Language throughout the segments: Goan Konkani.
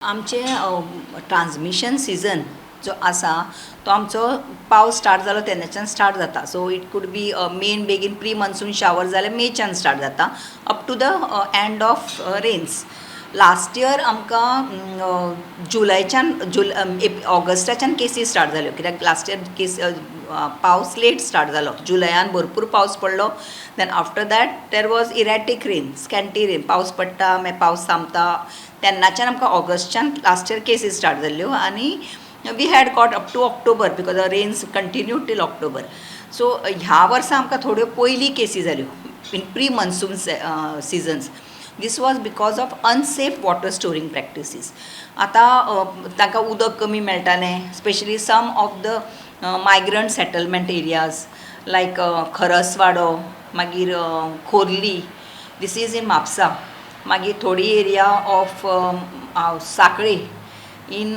आमचें ट्रान्समिशन सिजन जो आसा तो आमचो पावस स्टार्ट जालो तेन्नाच्यान स्टार्ट जाता. So it could be main बेगीन प्री मॉन्सून शावर जाल्यार मेच्यान स्टार्ट जाता up to the end of rains. Last year आमकां जुलयच्यान जुल ऑगस्टाच्यान केसी स्टार्ट जाल्यो, कित्याक लास्ट इयर केस पावस लेट स्टार्ट जालो. जुलयान भरपूर पावस पडलो. Then after that there was erratic rain, scanty rain. पावस पडटा, मागीर पावस थांबता. तेन्नाच्यान आमकां ऑगस्टच्यान लास्ट इयर केसीस स्टार्ट जाल्ल्यो आनी we had got up to October because the rains continue till October. So ह्या वर्सा आमकां थोड्यो पयलीं केसी जाल्यो in pre monsoon seasons. This was because of unsafe water storing practices. आतां तांकां उदक कमी मेळटालें, specially some of the migrant settlement areas like Kharaswado, मागीर Khorlim, this is in Mapusa, मागीर थोडी area of Sanquelim in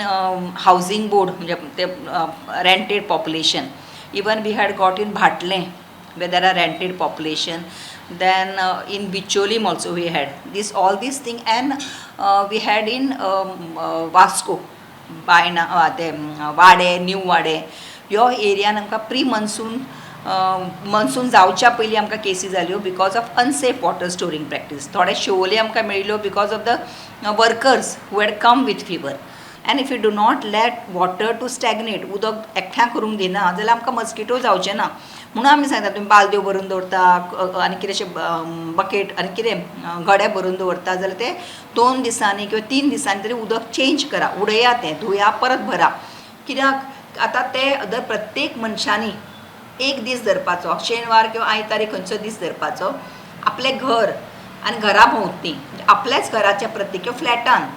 housing board, म्हणजे ते rented population. Even we had got in Bhatle where there are rented population. Then in Bicholim also we had this, all these thing, and we had in Vasco, Baina, ते वाडे, न्यू वाडे, ह्यो एरियान आमकां प्री मॉन्सून, मॉन्सून जावच्या पयलीं आमकां केसी जाल्यो because of unsafe water storing practice. थोडे शिवोली आमकां मेळिल्ल्यो because of the workers who had come with fever. And if you do not let water to stagnate, उदक एकठांय करूंक दिना जाल्यार आमकां मस्किटो जावचे ना. म्हणून आमी सांगता, तुमी बालद्यो भरून दवरता आनी कितें अशें बकेट आनी कितें घडे भरून दवरता जाल्यार ते 2 दिसांनी किंवा 3 दिसांनी तरी उदक चेंज करा, उडया तें, धुया, परत भरा. कित्याक आतां ते दर प्रत्येक मनशांनी एक दीस धरपाचो, शेनवार किंवा आयतारी खंयचो दीस धरपाचो, आपलें घर आनी घरा भोंवतणी, आपल्याच घराच्या प्रत्येक किंवा फ्लॅटान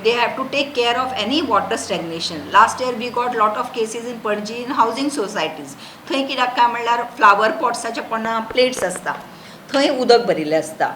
they have to take care of any water stagnation. Last year we got lot of cases in Panaji in housing societies. थंय कित्याक काय म्हणल्यार फ्लावर पॉट्साचे पोंदा प्लेट्स आसता, थंय उदक भरिल्लें आसता.